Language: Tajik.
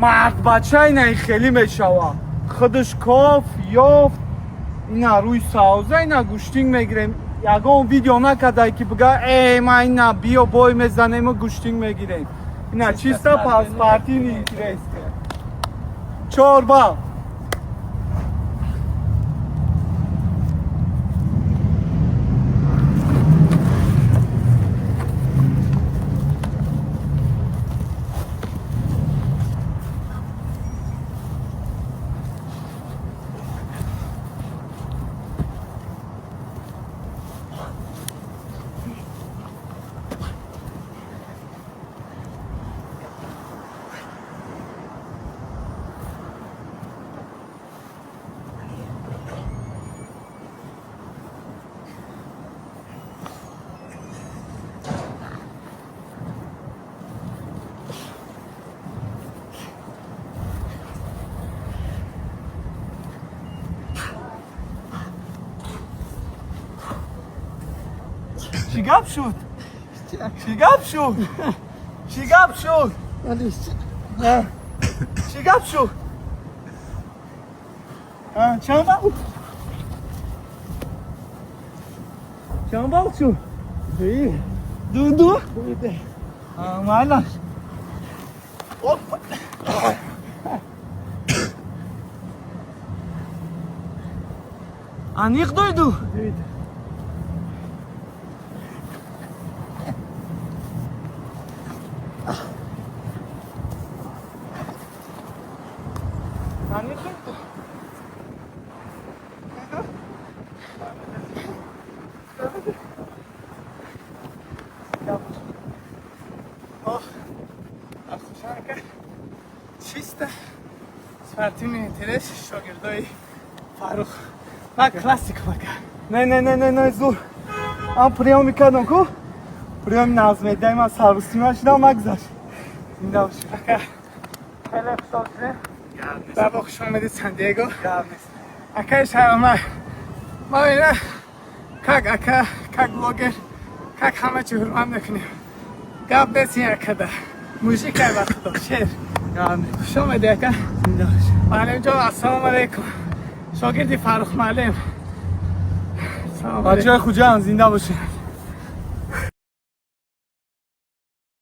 Мардбача ина хеле мешава. Худаш коф, ёфт, ина рӯи сауза ина гӯштинг мегирем. Ягон видео накардай ки бига э ма ина биё бой мезанему гӯштинг мегирем. Ина чисто спортивный интерес. 4 балл. Чӣ гап шуд? Чӣ гап шуд? Чӣ гап шуд? Чӣ гап шуд? Чанд бал? Чанд бал шуд? Ду ду? Майлаш. Опа. Аниқ дойду? Аниқ дойду? Ака, чисто спортивный интерес, шогирдои Фаррух ва классика, ака. Не, не, не, не, не, зур. Ам приём мекардам ку? Приёми назмедаи ман сарусима шудам, нагзашт. Зинда бошӣ. Ака, хеле хушҳол шудем ва бо хуш омадед Сан-Диего. Гап нест. Акаи Шаҳромар, ма ина как ака, как блогер, как ҳама чи ҳурмат мекунем. Гап нест, ин акада мужикай, ба худо, шер. Гап нест. Хуш омадӣ, ака. Зинда бошӣ. Маълимҷон, ассалому алайкум, шогирди Фаррух маълим, салом алайкум. Бачаҳои Хуҷанд, зинда бошед.